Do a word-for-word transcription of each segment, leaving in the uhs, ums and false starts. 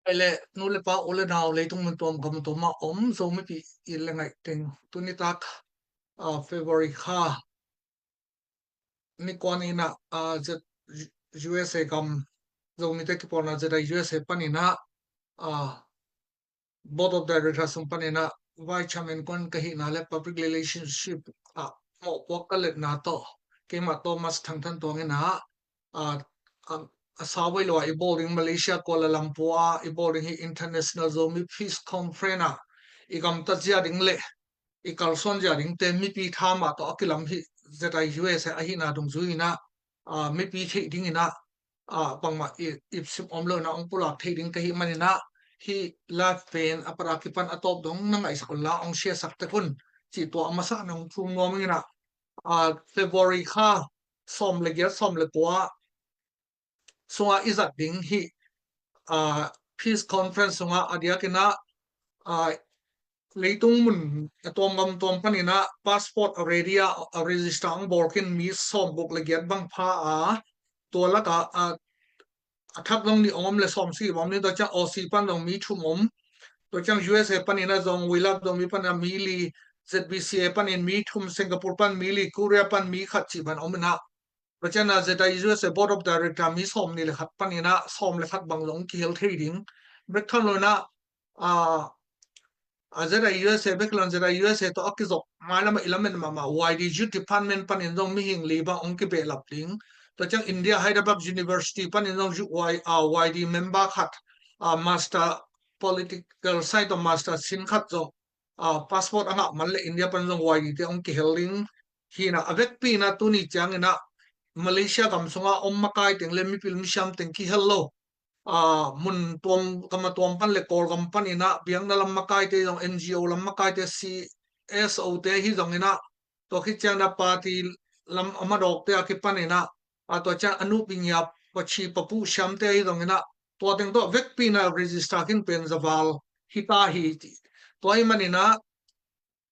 Ai le, nu le pa, u le nau, leitung mun tuam gam tuam ah om Zomipi i le ngaih teng, tuni tak, ah, February kha ni kuan in ah, ah, Z-, U S A gam Zomite kipawlna Z I U S A panin ah, ah, Board of Directors sung panin ah Vice Chairman kuan ka hihna le public relationship ah mawhpuak ka letna tawh, keimah Thomas Thang Than Tuang in ah, ah, ah, a sau vei lo ah i bawl ding Malaysia Kuala Lumpur ah i bawl ding hi International Zomi Peace Conference ah i gamtat zia ding le i kalsuan zia dingte mipi tha mah tawh a kilam hi Z I U S A ahihna dungzui in ah, ah, mipi theih ding in ah, ah, bangmah i, ipsim om lo in ah hong pulak theih ding ka hih manin ah, hih live pen a pat a kipan a tawp dong na ngaihsak un la hong share sak tek un, cih tua a masa na hong thum nuam ing in ah, ah, February kha sawm le giat, sawm le kua sungah i zat ding hih, ah, Peace Conference sungah a diakin ah, ah, leitung mun a tuam gam tuam panin ah passport a ready a, a register hong bawl khin mi sawm guk le giat bang pha a, tua lakah, ah, a thak zong nih hong om le sawm sagih bang om ding, tua ciang Aussie pan zong mi thum om, tua ciang U S A panin ah zong, We Love Zomi panin ah mi li, Z B C A panin mi thum, Singapore pan mi li, Korea pan mi khat cih bang om in ah, tua ciang ah Z I U S A Board of Director mi sawm nih le khat panin ah sawm le khat bang zong kihel thei ding. Bek tham lo in ah, ah, ah, Z I U S A bek lo in Z I U S A tawh a kizop mailam ah i lamen mahmah Y D Youth Department panin zong mihing li bang hong kibehlap ding. Tua ciang India Hyderabad University panin zong Y-, ah, Y D member khat, ah, master political science tawh master sin khat zong, ah, passport a ngah man le India pan zong Y D te hong kihel ding hi in ah, a vekpi in ah tuni ciangin ah Malaysia gam sungah om makai teng le mipil misiam teng kihel lo, ah, mun tuam gam a tuam pan le Kawlgam panin ah biakna lam makaite zong, N G O lam makaite, C S O te hi zongin ah, tua khit ciangin ah party lam a madawkte a kipanin ah, ah, tua ciang a nu bing ya pachi papu siamte hi zongin ah, tua teng tawh vekpi in ah register khin pen zaval hi ta hi. Tua hi manin ah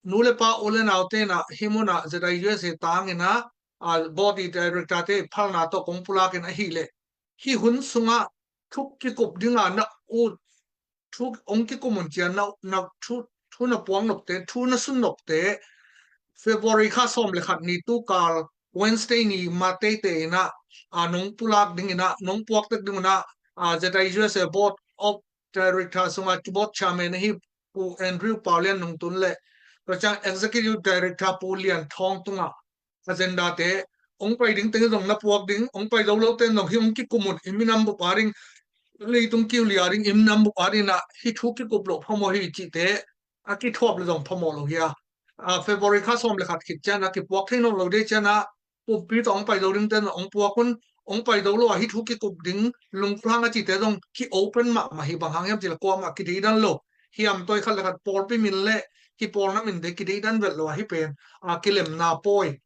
nu le pa, u le naute in ah hih mun ah Z I U S A tangin ah, ah, Board Director te phalna tawh kong pulak in ahih leh, hih hun sungah thu kikup ding a na ut, thu hong kikum un ci a na, na thu, thu na puak nopte, thu na sun nopte, February kha sawm le khat ni, tu kal Wednesday ni ma teitei in ah, ah, nong pulak ding in ah, nong puak tek ding in ah, ah, Z I U S A Board of Director sungah Board Chairman ahi Pu Andrew Pau Lian Nung Tun le, tua ciang Executive Director Pu Lian Thawng Tung ah agenda te, hong pai ding teng zong na puak ding, hong pai zo lo ten zong hih hong kikum un, i minam bup a ding, leitung kiu li a ding, i minam bup a ding in ah hih thu kikup loh phamawh hi cihte a kithuap le zong phamawh lo hi a. Ah, February kha sawm le khat khit ciang ah kipuak thei nawn lo ding ciang ah, pumpi tawh hong pai zo ding ten hong puak un, hong pai zo lo ah hih thu kikup ding lungkhang a cihte zong ki-open mahmah hi, bang hang hiam cih leh kuamah kideidan lo. Hiam tawi khat le khat pawlpi min le kipawlna minte kideidan vet lo ah hih pen, ah, kilemna pawi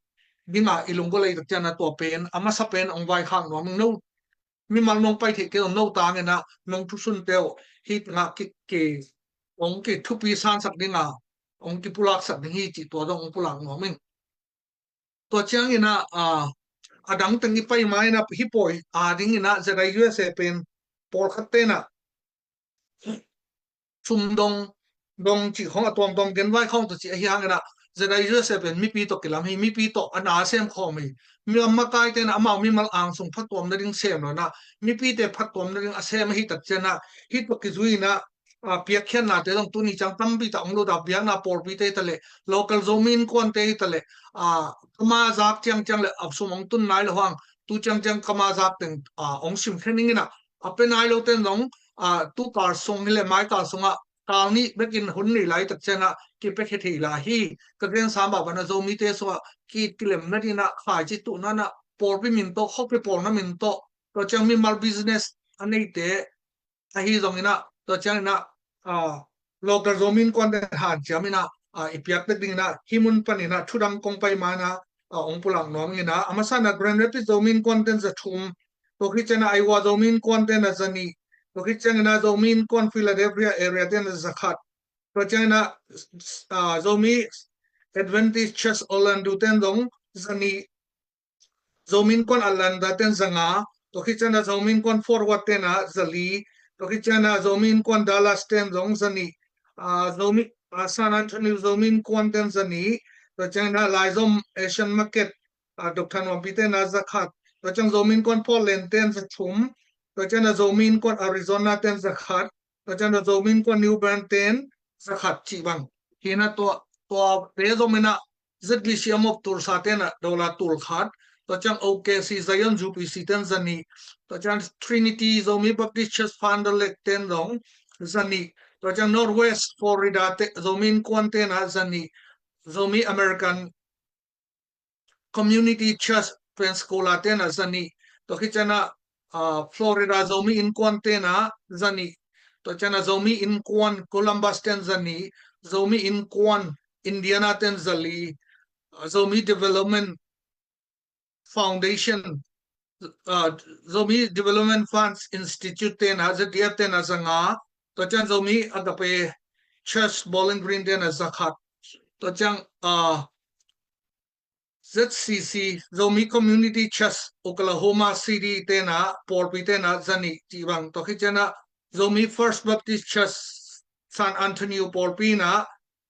ding ah i lunggulh ahih tak ciang ah tua pen a masa pen hong vaikhak nuam ing. No mimal nong pai theih kei zong no tangin ah nong thusunte uh hih tengah ki, ki, hong kithupi sansak ding a, hong kipulaksak ding hi cih tua zong hong pulak nuam ing. Tua ciangin ah, ah, a dang teng i pai ma in ah hih pawi a dingin ah Z I U S A pen pawlkhat ten ah sum dong, dong cih khong a tuamtuam genvai khong tawh cih ahi hangin ah Z I U S A pen mipi tawh kilam hi, mipi tawh a na sem khawm hi. Mi a makaite in ah amau mimal angsung phattuam nading sem lo in ah, mipite phattuam nading a sem ahi tak ciang ah hih tawh kizui in ah, ah, piakkhiatnate zong tuni ciang tampi tak hong lut a, biakna pawlpite hi ta leh, local Zomi Innkuante hi ta leh, ah, kama zak ciangciang le a sum hong tun nai lo hang, tu ciangciang kama zak teng, ah, hong sim khe ning in ah, a pia nai lo ten zong, ah, tu kal sung hi leh mai kal sungah kal nih bekin hun nei lai tak ciang ah kipia khe thei lai hi. Ka gensa mah bang a Zomite sungah ki, kilemna ding in ah khaici tuhna in ah pawlpi min tawh, khuapi pawlna min tawh, tua ciang mimal business a neite ahi zongin ah, tua ciangin ah, ah, local Zomi Innkuante hanciam in ah, ah, i piak tek dingin ah hih mun panin ah thu dang kong pai ma in ah, ah, hong pulak nuam ing in ah, a masa in ah Grand Rapids Zomi Innkuante in za thum, tua khit ciangin ah Iowa Zomi Innkuante in ah za nih, tua khit ciangin ah Zomi Innkuan Philadelphia area te in ah za khat, tua ciangin ah, ah, Zomi Adventist Church Orlando te in zong za nih, Zomi Innkuan Atlanta te in za nga, tua khit ciangin ah Zomi Innkuan Fort Worth te in ah za li, Tua khit ciangin ah Zomi Innkuan Dallas ten zong za nih, ah, Zomi, ah, San Antonio Zomi Innkuan ten za nih, tua ciangin ah Laizom Asian Market, ah, Doctor Nuampi ten ah za khat, tua ciang Zomi Innkuan Portland ten za thum, tua ciangin ah Zomi Innkuan Arizona ten za khat, tua ciangin ah Zomi Innkuan New Bern ten za khat cih bang. Hi in ah tua, tua te zom in ah Z B C a mop tulsa ten ah dollar tul khat, tua ciang O K C Zion U P C ten za nih, tua ciang Trinity Zomi Baptist Church Founder Lek ten zong za nih, tua ciang Northwest Florida te Zomi Innkuan ten ah za nih, Zomi American Community Church Pensacola ten ah za nih, tua khit ciangin ah, ah, Florida Zomi Innkuan ten ah za nih, tua ciangin ah Zomi Innkuan Columbus ten za nih, Zomi Innkuan Indiana ten za li, ah, Zomi Development Foundation, ah, Zomi Development Funds Institute ten ah, Z D F ten ah za nga, tua ciang Zomi Agape Church Bowling Green ten ah za khat, tua ciang, ah, Z C C, Zomi Community Church, Oklahoma City ten ah, pawlpi ten ah za nih cih bang, tua khit ciangin ah Zomi First Baptist Church, San Antonio pawlpi in ah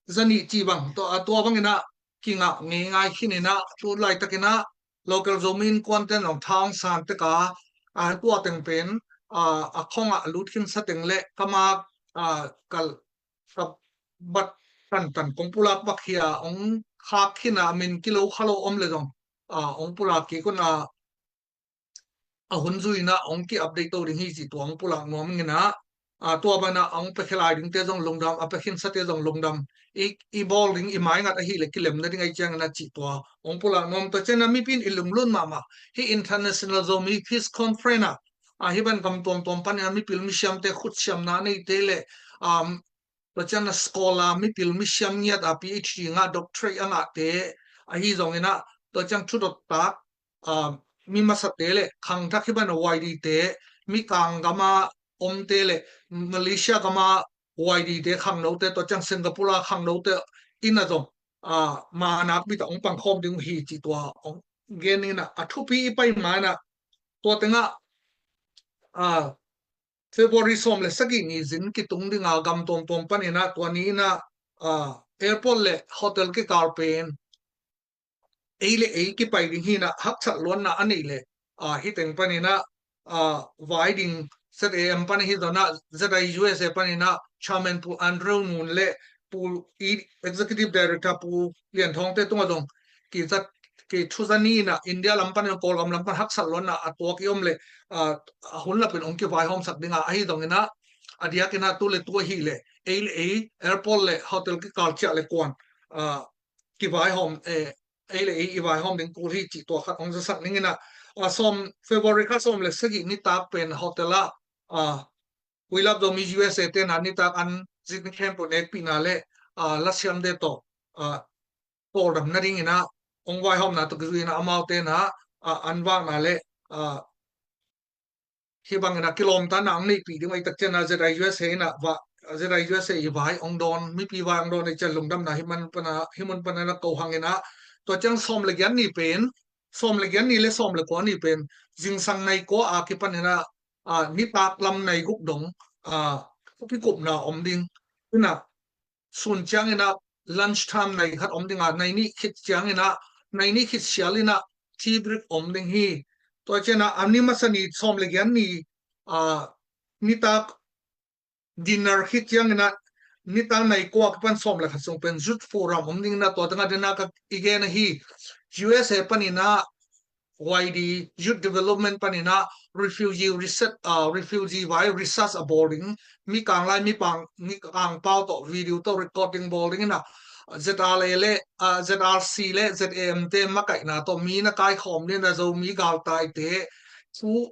za nih cih bang, tua, tua bangin ah kingah ngeingai khin in ah, tu laitakin ah local Zomi Innkuan ten zong tha hong san tek a, a tua teng pen, a, a khong ah lut khinsa teng le ka mak, a, kal ka bat tantan kong pulak bak hi a, hong khak khin a, a min kilo khalo om le zong, a, hong pulak kik un a, a hun zui in ah hong ki-update to ding hi cih tua hong pulak nuam ing in ah, a, tua ban ah hong pia khia lai dingte zong lungdam, a pia khinsate zong lungdam. I, i bawl ding i maingat ahih leh kilem nading ahih ciangin ah cih tua hong pulak nuam. Tua ciangin ah mipi in i lunglut mahmah. Hih International Zomi Peace Conference ah, a, hih ban gam tuamtuam panin ah mipil misiamte, khutsiamna a neite le, um, tua ciang a scholar, mipil misiam ngiat a PhD ngah, doctorate a ngahte ahi zongin ah, tua ciang thudot tak, a, mi masate le khangthak hih ban a YD te, Mikang gam a omte le Malaysia gam a YD te khangnote, tua ciang Singapore a khangnote in ah zong, a, ma nakpi tak hong pangkhawm ding uh hi cih tua hong gen in ah, a thupi i pai ma in ah, tua teng ah, a, February sawm le sagih ni zin kitung ding a, gam tuamtuam panin ah tua ni in ah, a, airport le hotel kikal pen ei le ei kipai ding hi in ah, haksat luatna a neih le, a, hih teng panin ah, a, vai ding Z A M pan ahi zongin ah, Z I U S A panin ah Chairman Pu Andrew Nun le Pu, i, Executive Director Pu Lian Thawng te tungah zong kizat, kithuza ni in ah, India lam panin, Kawlgam lam pan haksat luatna a tuak i om le, a, a hun lapin hong kivaihawmsak ding a, ahi zongin ah, a diakin ah tu le tu ahih leh ei le ei airport le hotel kikal ciah le kuan, a, kivaihawm, eh, ei le ei i vaihawm ding kul hi cih tua khat hong zasak ning in ah, a, sawm, February kha sawm le sagih nitak pen hotel ah, a, We Love Zomi U S A ten ah nitak an zin khempeuh nekpihna le, a, lasiamte tawh, a, tawldam nadingin ah hong vaihawmna tawh kizui in ah, amaute in ah, a, an vakna le, a, hih bangin ah kilawmtatna hong neihpih ding uh ahih tak ciangin ah Z I U S A in ah va, Z I U S A i vai hong dawn, mipi vai hong dawn ahih ciang lungdamna hih man pan ah, hih mun pan ah na ko hang in ah, tua ciang sawm le giat ni pen, sawm le giat ni le sawm le kua ni pen zingsang nai kua a kipan in ah, a, nitak lam nai guk dong, a, kikupna om ding. In ah sun ciangin ah lunch time nai khat om ding a, nai nih khit ciangin ah, nai nih khit sial in ah tea break om ding hi. Tua ciangin ah a ni masa ni sawm le giat ni, a, nitak dinner khit ciangin ah nitak nai kua kipan sawm le khat sung pen youth forum om ding in ah, tua teng ah dinner ka i gen ahi. U S A panin ah Y D, Youth Development panin ah refugee research, ah, refugee vai research a bawl ding, Mikang lai, Mipang, Mikang pau tawh video tawh recording bawl ding in ah, Z R A le, ah, Z R C le Z A M te makaihna tawh mi na kaikhawm ding in ah, Zomi galtaite thu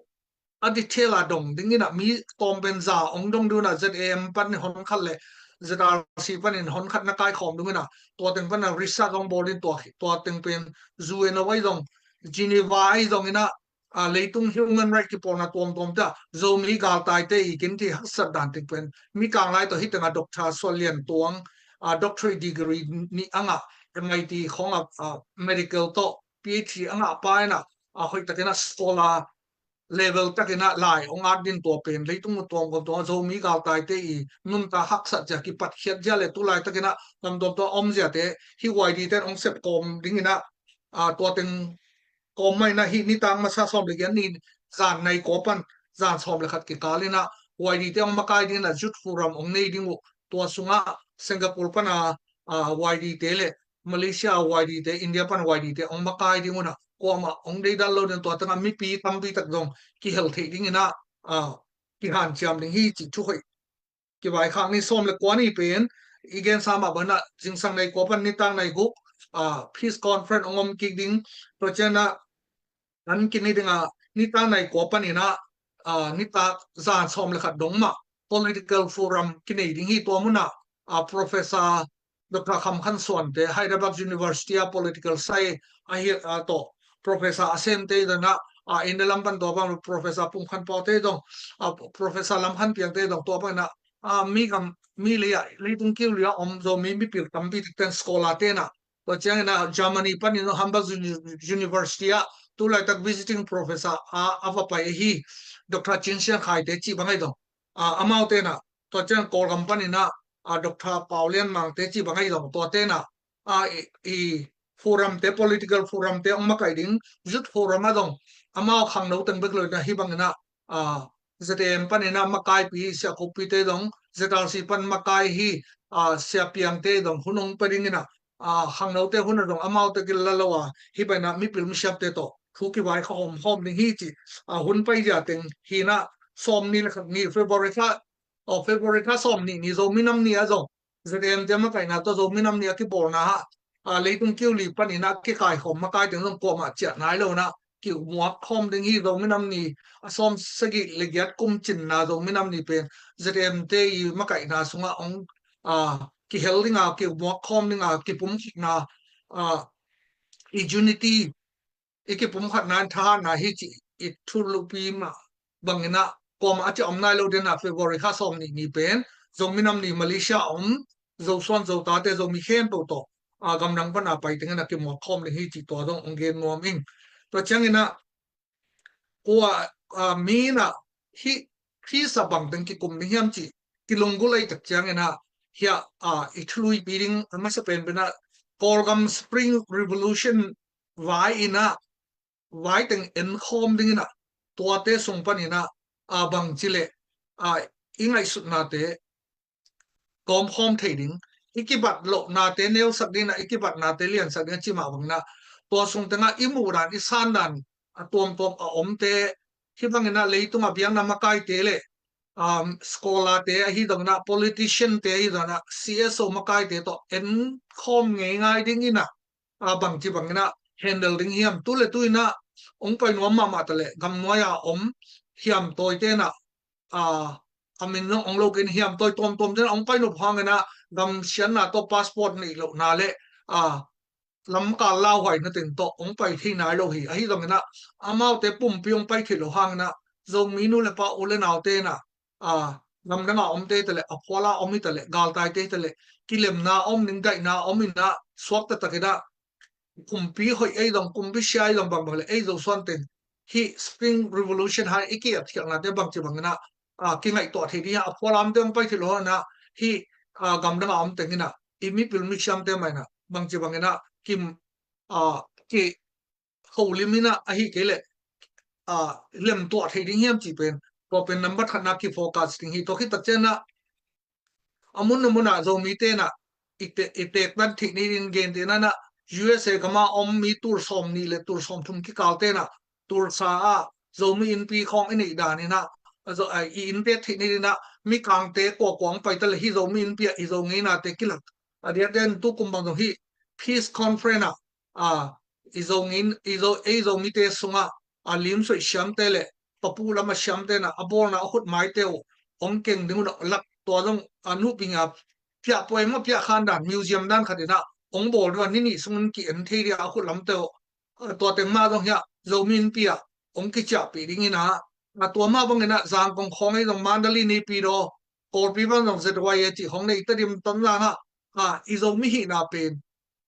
a detail a dong ding in ah, mi tawm pen za hong dong ding in ah, Z A M panin hon khat le Z R C panin hon khat na kaikhawm ding in ah, tua teng pan ah research hong bawl in, tua, tua teng pen U N ah vai zong, Geneva ah zong in ah, a, leitung human right kipawlna tuamtuam te ah Zomi galtaite i kin ti haksat dan teng pen Mikang lai tawh hih teng ah Doctor Suan Lian Tuang, a, doctorate degree nih a ngah, M I T khawng ah, a, medical tawh P H D a ngah pa in ah, a, hoih takin ah scholar level takin ah lai hong at ding, tua pen leitung tuamtuam ah Zomi galtaite i nuntak haksat zia kipatkhiat zia le tu laitakin ah gam tuamtuam ah om ziate hi Y D T in hong sep kawm dingin ah, tua teng kawm mah in ah hih nitak masa sawm le giat ni zan nai kua pan zan sawm le khat kikal in ah Y D T hong makai dingin ah Youth Forum hong nei ding uh. Tua sungah Singapore pan a, a, Y D T le Malaysia a Y D T, India pan Y D T hong makai ding un ah, kuamah hong deidal lo ding, tua teng ah mipi tampi tak zong kihel theih dingin ah, a, kihanciam ding hi cih thu hoih kivaikhak ni. Sawm le kua ni pen i gensa mah bangin ah zingsang nai kua pan nitak nai guk, a, peace conference hong om kik ding. Tua ciangin ah an kinei ding a, nitak nai kua panin ah, a, nitak zan sawm le khat dong mah political forum kinei ding hi. Tua mun ah, a, Professor Doctor Kham Khan Suan te, Hyderabad University a political science ahi, a, tawh Professor a sem te dong ah, a, India lam pan tua bang Professor Pum Khan Pau te dong, a, Professor Lam Khan Piang te dong, tua bangin ah, a, mi gam, mi lei ah, leitung kiu lei ah om Zomi mipil tampi tak ten scholar ten ah, tua ciangin ah Germany panin ah Hamburg Uni-, University ah tu laitak visiting professor a, a va pai ahi Doctor Chin Sian Khai te cih bang ahi dong, a, amau ten ah, tua ciang Kawlgam panin ah, a, Doctor Pau Lian Mang te cih bang ahi dong, tua ten ah, a, i, i forum te, political forum te hong makai ding, Youth Forum ah dong, amau khangno teng bek lo in ah hih bangin ah, a, Z A M panin ah makaipi Sia Khup Pi te dong, Z R C pan makai hi, a, Sia Piang te dong hun hong pia dingin ah, a, khangnote hun ah dong amaute kila lo a, hih bangin ah mipil misiamte tawh thu kivaikhak khawm khawm ding hi cih, a, hun pai zia teng hi in ah, sawm nih le khat ni February kha, aw, February kha sawm nih ni Zomi Nam Ni ah zong Z A M te makaihna tawh Zomi Nam Ni a kibawlna ah, a, leitung kiu li panin ah kikaikhawm makai teng zong kuamah ciah nai lo in ah kimuak khawm ding hi. Zomi Nam Ni a sawm sagih le giat kum cinna Zomi Nam Ni pen Z A M te i makaihna sungah hong, a, kihel ding a, kimuak khawm ding a, kipumkhatna, a, i unity, i kipumkhatna in thahatna hi cih i thulupi mah bangin ah kuamah a ciah om nai lo ding in ah February kha sawm nih ni pen Zomi Nam Ni Malaysia a om Zosuan Zotate Zomi khempeuh tawh, a, gamdang pan a pai teng in ah kimuak khawm ding hi cih tua dong hong gen nuam ing. Tua ciangin ah kua, a, mi in ah hih Khrist ah bang teng kikum ding hiam cih kilunggulh ahih tak ciangin ah, hiah, a, i thuluipi ding a masa penpen ah Kawlgam Spring Revolution vai in ah, vai teng en khawm dingin ah, tuate sung panin ah, a, bangci leh, a, i ngaihsutnate kawm khawm thei ding, i kibat lohnate neusak dingin ah, i kibatnate liansak ding a ci mah bangin ah, tua sung teng ah i muhdan, i sandan a tuamtuam a omte, hih bangin ah leitung a biakna makaite le, um, scholar te ahi dongin ah, politician te ahi dongin ah, C S O makaite tawh en khawm ngeingai dingin ah, a, bangci bangin ah handle ding hiam. Tu le tu in ah hong pai nuam mahmah ta leh gamnuai a om hiamtawi ten ah, a, a min zong hong lo kei in hiamtawi tuamtuam ten ah hong pai nop hangin ah gamsiatna tawh passport neih lohna le, a, lamkal lauhuaina teng tawh hong pai thei nai lo hi. Ahi zongin ah amaute pumpi hong pai theih loh hangin ah Zomi nu le pa, u le naute in ah, a, gamdang a omte hi ta leh, a phual a om hi ta leh, galtaite hi ta leh, kilemna om ding, daihna om in ah suakta takin ah kumpi hoih ei zong, kumpi sia ei zong bangbang le ei Zosuan teng hih Spring Revolution hang i ki-apkhialhnate bangci bangin ah, a, kingaihtuah thei ding hi. A phual a omte hong pai theih loh hangin ah hih, a, gamdang a om teng in ah i mipil misiamte mah in ah bangci bangin ah kim, a, ki holim in ah, ahi kei leh, a, lemtuah thei ding hiam cih pen, tua pen nambat khatna kifocus ding hi. Tua khit tak ciangin ah a mun a mun ah Zomite in ah i te-, i tektan theih ni ding gentehna in ah U S A gam a om mi tul sawm nih le tul sawm thum kikalte in ah Tulsa ah Zomi innpi khawng i neih dan in ah, a Zo-, a, i inntek theih ni ding in ah Mikangte kuakua hong pai ta leh hih Zomi innpi ah i Zo ngeinate kilak. A diakdiak in tu kum bang zong hih Peace Conference ah, a, i Zo ngei, i Zo, ei Zomite sungah, a, limsuaih siamte le papu lam a siamte in ah a bawlna a khutmaite uh hong keng ding un ah lak, tua zong, a, nupi nga piah puai maw, piah khan dan, museum dan khat in ah hong bawl ding un ah ni nih sungin ki-en thei ding a khut lamte uh, a, tua teng mah zong hiah Zomi innpi ah hong kiciahpih ding in ah, a, tua mah bangin ah Zangkong khawng ei zong Mandalay, Naypyidaw, Kawlpi bang zong Z Y A cih khawng nei ta dim, Tonzang ah, a, i Zomi hihna pen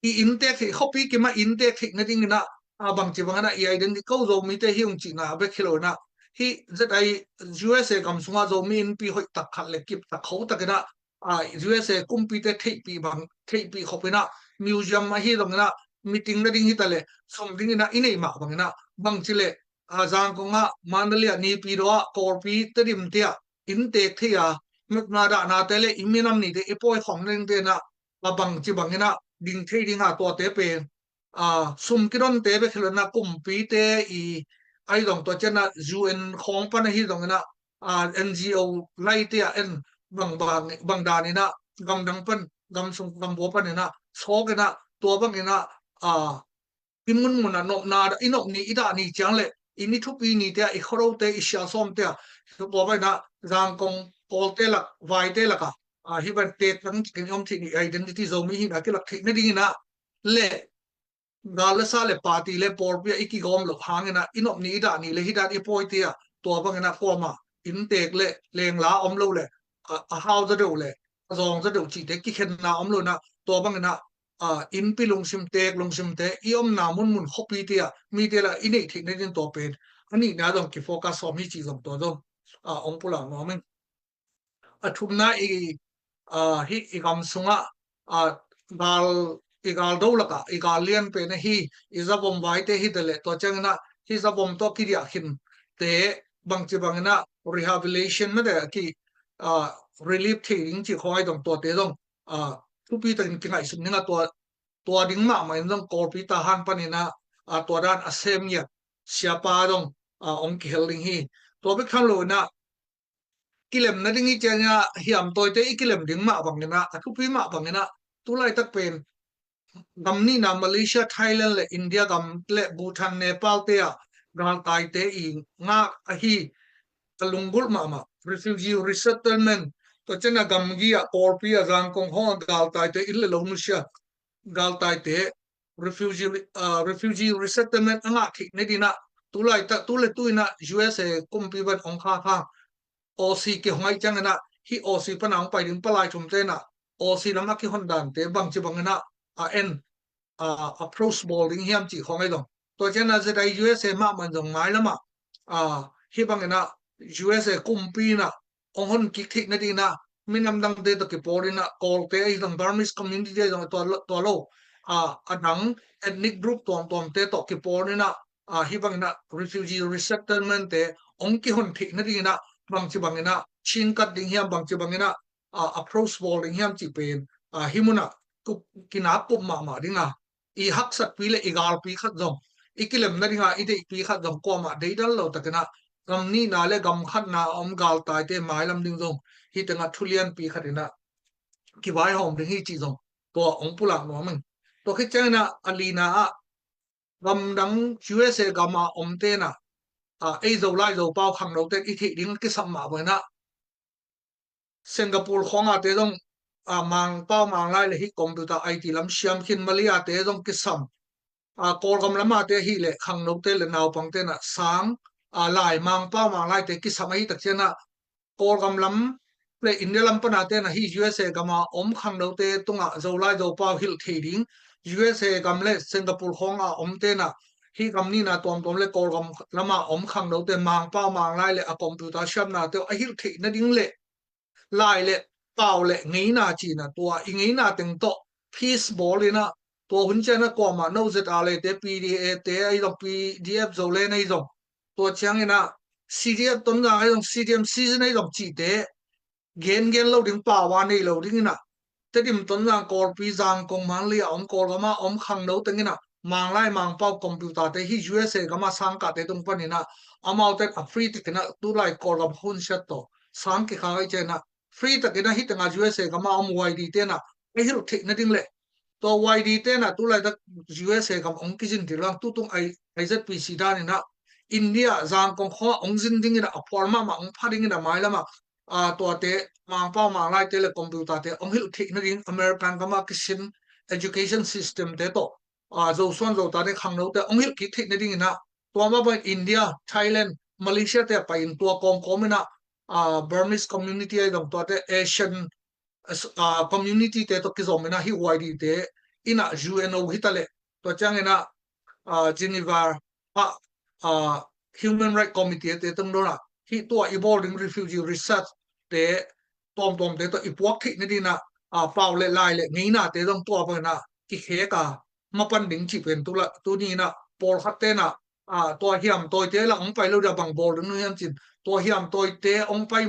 i inntek theih, khuapi kim ah inntek theih nading in ah, a, bangci bangin ah i identity, ko Zomite hi ung cihna bek hi lo in ah, hih Z I U S A gam sungah Zomi innpi hoih tak khat le kip tak kho takin ah, a, U S A kumpite theihpih bang, theihpih khop in ah, museum ahi zongin ah, meeting nading hi ta leh, sum dingin ah i neih mah bangin ah, bangci leh, a, Zangkong ah, Mandalay ah, Naypyidaw ah, Kawlpi, Tedim te ah, inntek thei a, mutna dahnate le i minam nite i pawi khawm nadingte in ah, a, bangci bangin ah ding thei ding a, tuate pen, a, sum kidonte bek hi lo in ah, kumpite i, ahi zong tua ciang ah U N khawng pan ahi zongin ah, a, N G O laite ah en bang, bang, bang danin ah gamdang pan, gamsung, gamvua panin ah sawk in ah, tua bangin ah, a, i munmun ah nopna, i nop ni, i dah ni ciang le, i ni thupi nite ah, i khuarote, i siasawmte ah, tua bangin ah Zangkong Kawlte lak, vaite lak ah, a, hih bang tek tangcikin i om theih ni, identity Zomi hihna kilak theih nadingin ah, le gal le sa le party le pawlpi ah i kigawm loh hangin ah, i nop ni, i dah ni le hih dan i pawite ah, tua bangin ah kuamah inntek le lengla om lo le, a, a hau zaw deuh le a zawng zaw deuh cihte kikhenna om lo in ah, tua bangin ah, a, innpi lungsim, tek lungsimte, i omna munmun khuapite ah mite lak i neih theih nading tua pen a nihna zong kifocus sawm hi cih zong tua zong, a, hong pulak nuam ing. A thumna i, a, hih i gam sungah, a, gal, i gal do lakah i gal lian pen ahi, i zavom vaite hi ta leh, tua ciangin ah hih zavom tawh kidiah khinte bangci bangin ah rehabilitation mate a ki, a, relief thei ding cih khawng ahi zong, tuate zong, a, thupi takin kingaihsun ding a, tua, tua ding mahmah in zong Kawlpi Tahan panin ah, a, tua dan a sem ngiat siapa zong, a, hong kihel ding hi. Tua bek tham lo in ah, kilem nading i ciangin ah hiam tawite i kilem ding mah bangin ah, a thupi mah bangin ah, tu laitak pen gam nihna Malaysia, Thailand le India gam le Bhutan, Nepal te ah galtaite i ngak ahi, a lunggulh mahmah refugee resettlement, tua ciang ah gamgi ah, Kawlpi ah, Zangkong khawng ah galtaite inn le lo nusia galtaite refugee, ah, refugee resettlement a ngah theih nading ah, tu laitak, tu le tu in ah U S A kumpi bang hong khakha, Aussie kihong ahih ciangin ah, hih Aussie pan a hong pai ding palai thumte in ah Aussie lam a kihon dante bangci bangin ah, a en, a, approach bawl ding hiam cih khawng ahi zong. Tua ciang ah Z I U S A mahmah in zong mailam ah, a, hih bangin ah U S A kumpi in ah hong hon kik theih nading in ah, minam dangte tawh kipawl in ah, Kawlte ahi zong, Burmese community ahi zong, tua lo, tua lo, a, a dang ethnic group tuamtuamte tawh kipawl in ah, a, hih bangin ah refugee resettlement te hong kihon theih nading in ah, bangci bangin ah chin kat ding hiam, bangci bangin ah, a, approach bawl ding hiam cih pen, a, hih mun ah kup, kinak kup mahmah ding a, i haksatpi le i galpi khat zong, i kilem nading a i deihpi khat zong kuamah deidal lo takin ah, gam nihna le gam khatna a om galtaite mailam ding zong hih teng ah thu lianpi khat in ah kivaihawm ding hi cih zong tua hong pulak nuam ing. Tua khit ciangin ah a lina ah, gamdang U S A gam a omte in ah, a, ei Zolai Zopau khangnote in i theih ding kisam mah bangin ah, Singapore khawng a te zong, a, Mangpau Manglai le hih computer I T lam siam khin, Malay a te zong kisam, a, Kawlgam lam a te ahih leh khangnote le naupangte in ah sang, a, lai Mangpau Manglai te kisam ahih tak ciang ah, Kawlgam lam le India lam pan a te in ah hih U S A gam a om khangnote tungah Zolai Zopau hilh thei ding, U S A gam le Singapore khawng a omte in ah hih gam nihna tuamtuam le Kawlgam lam a om khangnote, Mangpau Manglai le a computer siamnate a hilh theih nading le lai le pau le ngeina cihna, tua i ngeina teng tawh peace bawl in ah, tua hun ciang ah kuamah no Z R A te, P D A te ahi zong, P D F Zoland ahi zong, tua ciangin ah C D F Tonzang ahi zong, C D M Sizin ahi zong cihte gengen lo ding, pau a nei lo ding in ah, Tedim, Tonzang, Kawlpi, Zangkong, Mandalay a om, Kawlgam a om khangno teng in ah Manglai Mangpau computer te hih U S A gam a sangkahte tung panin ah, amaute in a free takin ah tulai Kawlgam hun siat tawh sang kikhak ahih ciangin ah, free takin ah hih teng ah U S A gam a om Y D te in ah a hilh theih nading le, tua Y D te in ah tulaitak U S A gam hong kizin ding lang, tutung I, I Z P C dan in ah India Zangkong khawng ah hong zin ding in ah, a phual mahmah hong pha ding in ah, mailam ah, a, tuate, Mangpau Manglaite le computer te hong hilh theih nading, American gam a kisin education system te tawh, a, Zosuan Zotate khangnote hong hilh kik theih nading in ah, tua mah bangin India, Thailand, Malaysia te ah pai in, tua kawmkawm in ah, a, Burmese community ahi zong, tuate Asian, a, community te tawh kizom in ah hih Y D te in ah U N O hi ta leh, tua ciangin ah, a, Geneva ah, a, Human Rights Committee te tungtawn ah hih tua i bawl ding refugee research te tuamtuamte tawh i puak theih nading ah, a, pau le lai le ngeinate zong tua bangin ah kikhek a mapan ding cih pen tu la, tuni in ah pawlkhat ten ah, a, tua hiam tawite la hong pai lo dia bang bawl ding uh hiam cin, tua hiam tawite hong pai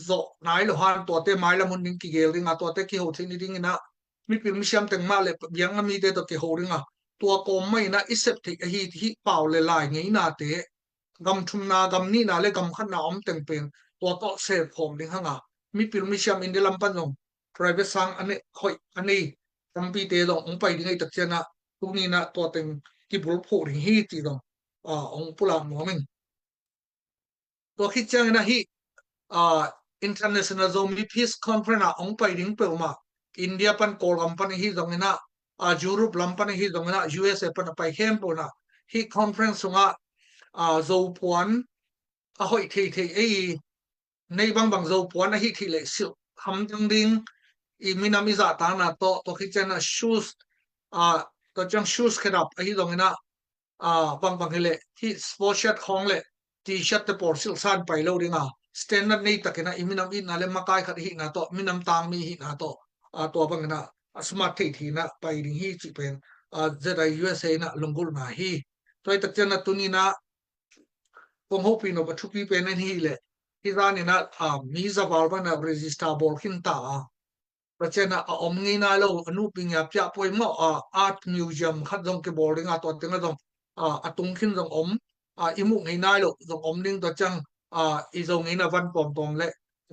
zawh nai lo han tuate mailam hun ding kigel ding a, tuate kiho theih nading in ah mipil misiam teng mah le biakna mite tawh kiho ding a, tua kawm mah in ah i sep theih ahi hih pau le lai ngeinate gam thumna, gam nihna le gam khatna om teng pen tua tawh sep khawm ding hang a, mipil misiam India lam pan zong private sang a nei, hoih a nei tampite zong hong pai ding ahih tak ciang ah tuni in ah tua teng kibulphuh ding hi cih zong, a, hong pulak nuam ing. Tua khit ciangin ah hih, a, International Zomi Peace Conference ah hong pai ding peuhmah India pan, Kawlgam pan ahi zongin ah, a, Europe lam pan ahi zongin ah, U S A pan a pai khempeuh in ah hih conference sungah, a, Zo puan a hoih theithei ei, nei bangbang Zo puan ahi theih leh silh hamtang ding, i minam i zahtakna tawh, tua khit ciang ah shoes, a, tua ciang shoes khedap ahi zongin ah, a, bangbang hi leh hih sport shirt khawng le T-shirt te pawl silh san pai lo ding a, standard nei takin ah i minam itna le makai khat ahihna tawh, minam tangmi ahihna tawh, a, tua bangin ah a smart theithei in ah pai ding hi cih pen, a, Z I U S A in ah lunggulhna hi. Tua ahih tak ciang ah tuni in ah kong hopih nop a thupi pen en hi leh, hih zan in ah, a, mi za val bang in ah register bawl khin ta a, Pasian a, a om ngei nai lo, a nupi ngia piah pawi mawh a, art museum khat zong kibawl ding a, tua teng ah zong, a, a tung khin zong om, a, i muh ngei nai lo zong om ding, tua ciang, a, i Zo ngeina van tuamtuam le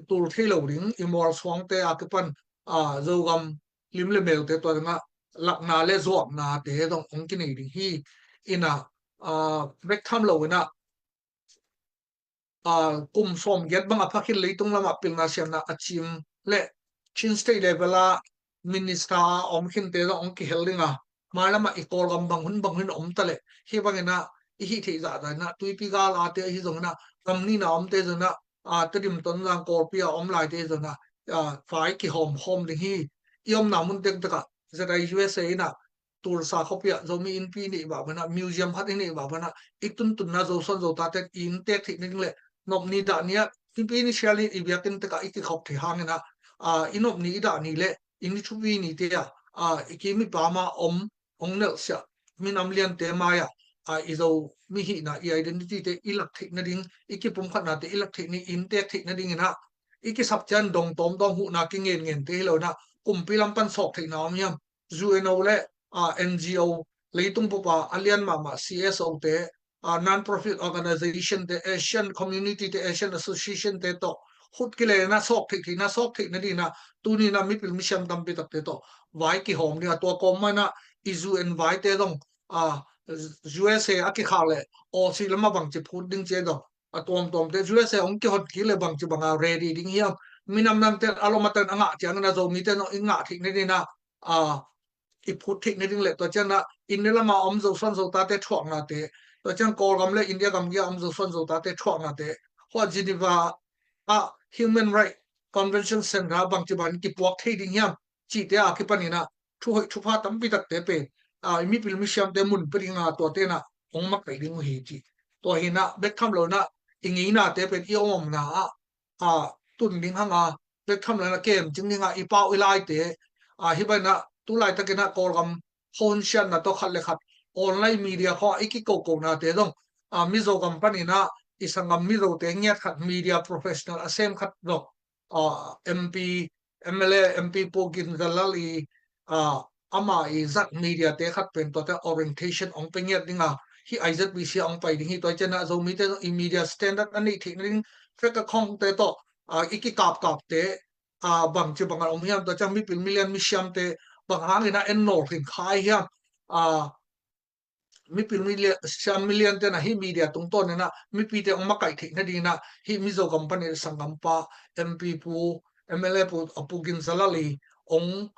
tul thei lo ding, i mualsuangte a kipan, a, Zogam lim le melte tua teng ah lakna le zuaknate zong hong kinei ding hi. In ah, a, bek tham lo in ah, a, kum sawmgiat bang a pha khin leitung lamah pilna siamna a cim le Chin State level a minister a om khinte zong hong kihel ding a, mailamah i Kawlgam bang hun bang hun om ta leh, hih bangin ah i hih theih zahzah in ah, Tuipi gal a te ahi zongin ah, gam nihna omte zongin ah, a, Tedim, Tonzang, Kawlpi a om laite zongin ah, a, vai kihawmkhawm ding hi. I omna mun tektek ah Z I U S A in ah Tulsa khuapi ah Zomi Innpi i neih mah bangin ah, museum khat i neih mah bangin ah, i tuntunna Zosuan Zotate i inntek theih nading le nop ni dah ni ah, Innpi ni sial ni i biakinn tek ah i kikhop theih hangin ah, a, i nop ni i dah ni le i ni thupi nite ah, a, i kim i pam a om, hong nelhsiah minam liante mai ah, a, i Zomi hihna, i identity te i lak theih nading, i kipumkhatnate i lak theih ni, i inntek theih nadingin ah i kisap ciang dong tawmtawm, huhna kingengente hi lo in ah, kumpi lam pan sawk theihna om hiam, U N O le, a, N G O, leitung bup a a lian mahmah C S O te, a, non-profit organization te, Asian community te, Asian Association te tawh khut kileina sawk theih theihna, sawk theih nadingin ah tuni in ah mipil misiam tampi takte tawh vai kihawm ding a, tua kawm mah in ah i U N vaite zong, a, U S A a kikhak leh Aussie lam ah bangci phut ding ci zong, a tuamtuamte U S A hong kihon kik leh bangci bang a ready ding hiam, minam dangte a lom a tan a ngah ciangin ah Zomite zong i ngah theih nadingin ah, a, i phut theih nading le, tua ciang ah India lam a om Zosuan Zotate thuaknate, tua ciang Kawlgam le India gamgi a om Zosuan Zotate thuaknate, hua Geneva a Human Rights Convention Center ah bangci bangin kipuak thei ding hiam cihte a kipanin ah thu hoih thu pha tampi takte pen, a, i mipil misiamte mun pia ding a, tuate in ah hong makaih ding uh hi ci. Tua hi in ah bek tham lo in ah i ngeinate pen i om omna ah, a, tun ding hang a, bek tham lo in ah kemcing ding a, i pau i laite, a, hih bangin ah tu laitakin ah Kawlgam khuahun siatna tawh khat le khat online media khawng ah i kikokonate zong, a, Mizogam panin ah i sanggam Mizote ngiat khat, media professional a sem khat zong, a, M P, M L A, M P Pu Gin Za Lal i, a, ama i zat media te khat pen tuate orientation hong pia ngiat ding a, hih I Z B C ah hong pai ding hi. Tua ciang ah Zomite zong i media standard a neih theih nading, fek a khawngte tawh, a, i kikapkapte, a, bangci bang a om hiam, tua ciang mipil milian misiamte bang hangin ah en nawl khin kha hiam, a, mipil milian, siam milian ten ah hih media tungtawn in ah mipite hong makaih theih nadingin ah hih Mizogam panin ah sanggampa, M P Pu, M L A Pu, a, Pu Gin Za Lal i hong,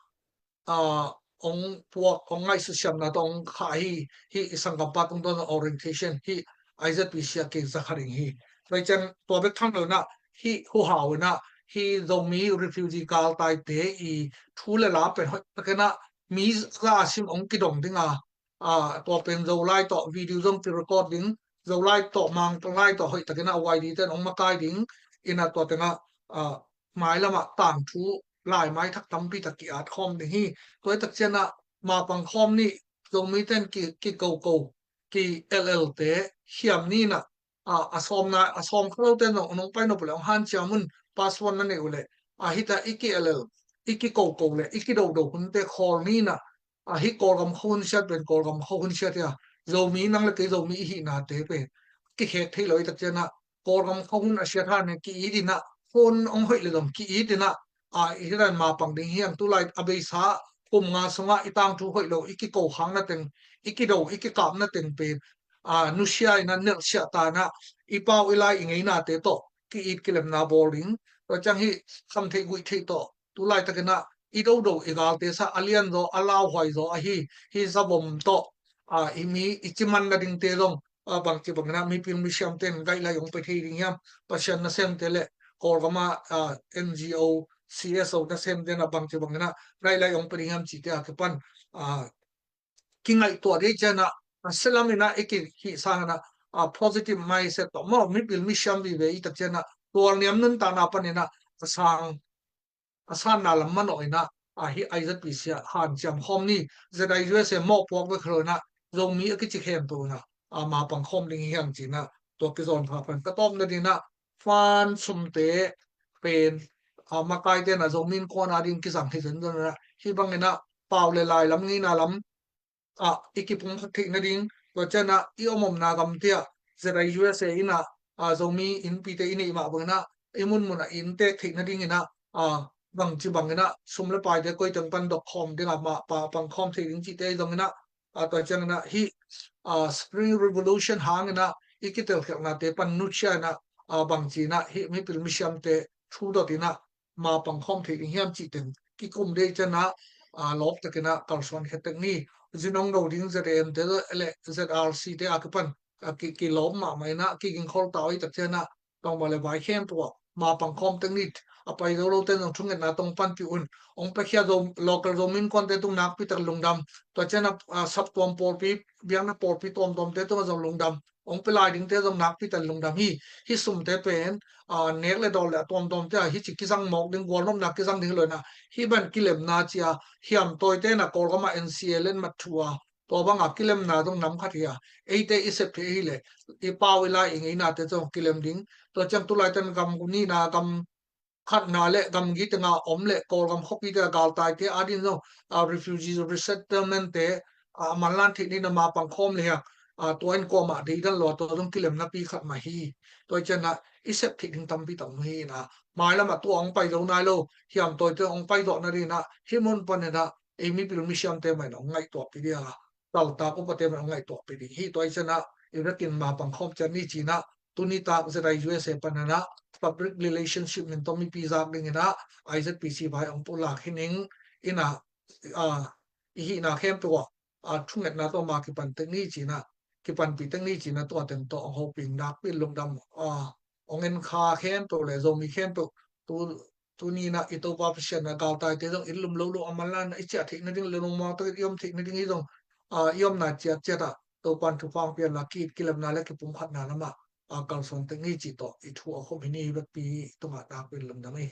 a, hong puak, hong ngaihsut siamna tawh hong khah hi. Hih i sanggampa tungtawn orientation hih I Z B C ah kizak kha ding hi. Tua ciang tua bek tham lo in ah hih huhau in ah hih Zomi refugee galtaite i thu le la pen hoih takin ah mi za a sim hong kidong ding a, a, tua pen Zolai tawh video zong ki-record ding, Zolai tawh Mangpang lai tawh hoih takin a Y D ten hong makai ding in a tua tengah a, mailamah tangthu laimai thak tampi tak ki-at khawm ding hi. Tua hi tak cianah mapang khawm nih Zomi ten ki, kikoko ki L L te hiam ni nah a, a sawmna a sawm kha lote nong, nong pai nop leh hong hanciam un, password na neih uh leh a hita i ki L L i kikoko leh i kidodo hunte khawl ni nah a, hih Kawlgam khuahun siat pen Kawlgam khuahun siat hi a, Zomi nang le kei Zomi i hihnate pen kikhek thei lo i tak cianah Kawlgam khuahun a siat han ki-it inah hun hong hoih le dong ki-it inah a, hih dan mapang ding hiang. Tulai a beisa kum nga sungah i tangthu hoih lo i kiko khang na teng, i kido i kikap na teng pen a, nusia inah nelhsiah tanah i pau i lai i ngeinate tawh ki-it kilemna bawl ding. Tua ciang hih khamtheih guihtheih tawh tulaitakinah i dodo i galte sa a lianzaw a lauhuaizaw ahi hih zavom tawh a, i mi i ciman nadingte zong a, bangci banginah mipil misiamte in guideline hong pe thei ding hiam? Pasian nasemte le Kawlgama a, N G O, C S O nasemte inah bangci banginah guideline hong pe ding hiam cihte a kipan a, kingaihtuah dei cianah a, silam inah i kihih sanginah a, positive mindset tawh maw mipil misiam vive i tak cianah tualniam nuntakna paninah a sang a sanna lam manawh inah a, hih I Z P C ah hanciam khawm ni. Z I U S A mawhpuak bek lo inah Zomi a kici khempeuh inah a, mapang khawm ding hiang cinah tua kizawn pha pan ka tawpna dinah fan sumte pen a, makaite inah Zomi innkuan a ding kizang hi zenzen inah hih banginah pau le lai lam ngeina lam ah i kipumkhat theih nading, tua cianah i omomna gamte ah Z I U S A inah a, Zomi innpite i neih mah banginah i munmunah i inntek theih nadinginah a, bangci banginah sum le paite koiteng pan dok khawm dingah mah pa pang khawm thei ding cihte i zonginah a, tua cianginah hih a, Spring Revolution hanginah i kitelkhialhnate pan nusia inah a, bangci inah hih mipil misiamte thu dot inah mapang khawm thei ding hiam cih teng kikum dei cianah a, lawptakinah kalsuan khia tek ni. Zinong no ding Z A M te le Z R C te a kipan a, ki, kilawp mahmah inah kigingkhol ta oi tak cianah tongmah le vai khempeuh ah mapang khawm tek ni. A pai zo lote zong thungetna tong panpih un. Hong pekhia zo local Zomi innkuante tung nakpi tak lungdam. Tua cianah a, saptuam pawlpi, biakna pawlpi tuamtuamte tungah zong lungdam. Hong pe lai dingte zong nakpi tak lungdam hi. Hih sumte pen a, nek le dawl le a tuamtuamte a, hih ci kizang mawk ding, gualnopna kizang ding hi lo inah hih ban kilemna cia hiamtawite inah Kawlgam ah N C A letmat thu a, tua banga kilemna zong nam khat hi a, eite i sep theih ahileh i pau i lai i ngeinate zong kilem ding. Tua ciang tulaiten gam nihna gam khatna le gamgi tenga om le Kawlgam khuapite a galtaite a din zong a, refugee resettlement te a, manlan theih ni na mapang khawm le hiang a, tua in kuamah deidan lo a, tua zong kilemnapi khat mah hi. Tua i cianah i sep theih ding tampi tak om hi inah mailamah tua hong pai zo nai lo hiamtawite hong pai zawh nadinah hih mun paninah ei mipil misiamte mah in hong ngaihtuahpih ding a, kaltak upate mah in hong ngaihtuahpih ding hi. Tua i cianah i vekin mapang khawm ciat ni cinah tuni tak Z I U S A paninah public relationship min tawh mipi zak dinginah I Z P C vai hong pulak hi ning inah a, i hihna khempeuh ah a, thungetna tawh ma kipan tek ni cinah kipanpih tek ni cinah tua teng tawh hong hopih nakpi lungdam a, hong en kha khempeuh le Zomi khempeuh tu tuni inah i Topa Pasian a galtaite zong i lum lo lo a manlan a i ciah theih nading le lungmuang takin i om theih nading hi zong a, i omna ciatciat ah Topan thupha hong pianla ki-it kilemna le kipumkhatna lamah a, kalsuan tek ni cih tawh i thu a khop hi ni. Vekpi tungah nakpi lungdam hi.